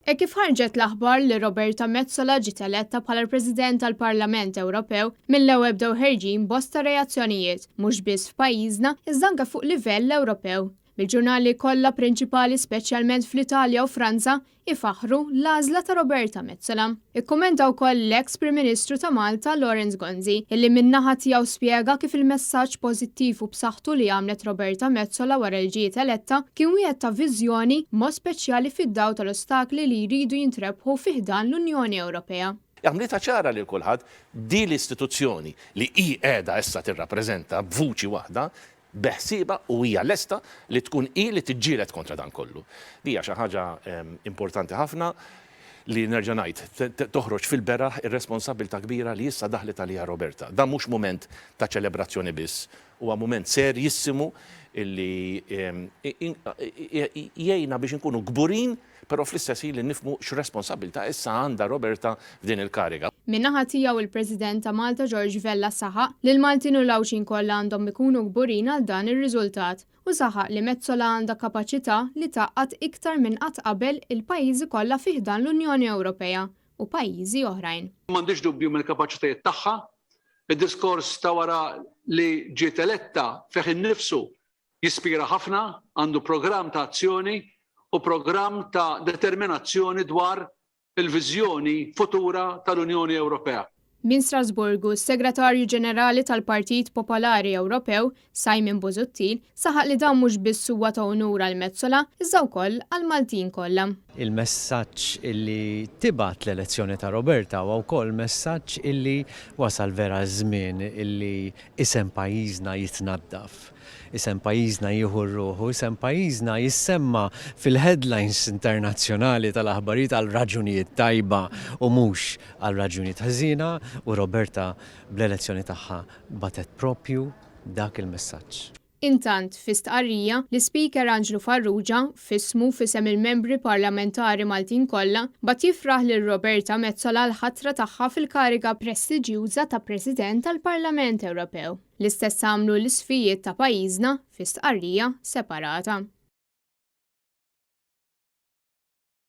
Hekk kif ħarġet l-aħbar li Roberta Metsola ġiet eletta bħala l-President tal-Parlament Ewropew, mill-ewwel bdew ħerġin bosta reazzjonijiet, mhux biss f'pajjiżna, iżda anke fuq livell Ewropew. Bil-ġurnali kollha prinċipali speċjalment fl-Italja u Franza ifaħħru l-għażla ta' Roberta Metsola. Ikkummenta wkoll l-eks Prim Ministru ta' Malta Lawrence Gonzi, illi min-naħa tiegħu spjega kif il-messaġġ pożittiv u b'saħħtu li għamlet Roberta Metsola wara li ġiet eletta kien wieħed ta' viżjoni, b'mod speċjali fid-dawl tal-ostakli li jridu jintrebħu fi ħdan l-Unjoni Ewropea. Għamlitha ċara lil kulħadd, din l-istituzzjoni li hi qiegħda issa tirrappreżenta b'vuċi waħda, beħsiebha u hija lesta li tkun hi li tiġġieled kontra dan kollu. Din hija xi ħaġa importanti ħafna li nerġa' ngħid, toħroġ fil-beraħ ir-responsabbiltà kbira li issa daħlet għaliha Roberta. Dan mhux mument ta' ċelebrazzjoni biss, huwa mument serjissimu li jgħinna biex inkunu kburin però fl-istess ħin li nifhmu x'responsabbiltà issa għandha Roberta f'din il-kariga. Min-naħa tiegħu il-President ta' Malta George Vella saħaq li l-Maltin u l-Għawdxin kollha għandhom ikunu kburin għal dan ir-riżultat u saħaq li Metsola għandha kapaċità li tgħaqqad iktar minn qatt qabel il-pajjiżi kollha fi ħdan l-Unjoni Ewropea u pajjiżi oħrajn. M'għandix dubju mill-kapaċitajiet tagħha. Id-diskors ta' wara li ġiet eletta fih innifsu Jispira ħafna, għandu programm ta' azzjoni u programm ta' determinazzjoni dwar il-viżjoni futura tal-Unjoni Ewropea. Minn Strasburgu, s-Segretarju Ġenerali tal-Partit Popolari Ewropew, Simon Busuttil, saħaq li dan mhux biss huwa ta' unur għal Metsola, iżda wkoll għall-Maltin kollha. Il-messaġġ illi tibgħat l-elezzjoni ta' Roberta huwa wkoll messaġġ illi wasal vera ż-żmien illi isem pajjiżna jitnaddaf. Isem pajjiżna jieħu r-ruħ u isem pajjiżna jissemma fil-headlines internazzjonali tal-aħbarijiet għal raġunijiet tajba u mhux għal raġunijiet ħżiena u Roberta bl-elezzjoni tagħha bagħtet proprju dak il-messaġġ. Intant, fi stqarrija, l-Ispeaker Anġlu Farrugia, f'ismu u f'isem il-Membri Parlamentari Maltin kollha, bagħat jifraħ lil Roberta Metsola għall-ħatra tagħha fil-kariga prestiġjuża ta' President tal-Parlament Ewropew. L-istess għamlu l-Isqfijiet ta' pajjiżna fi stqarrija separata.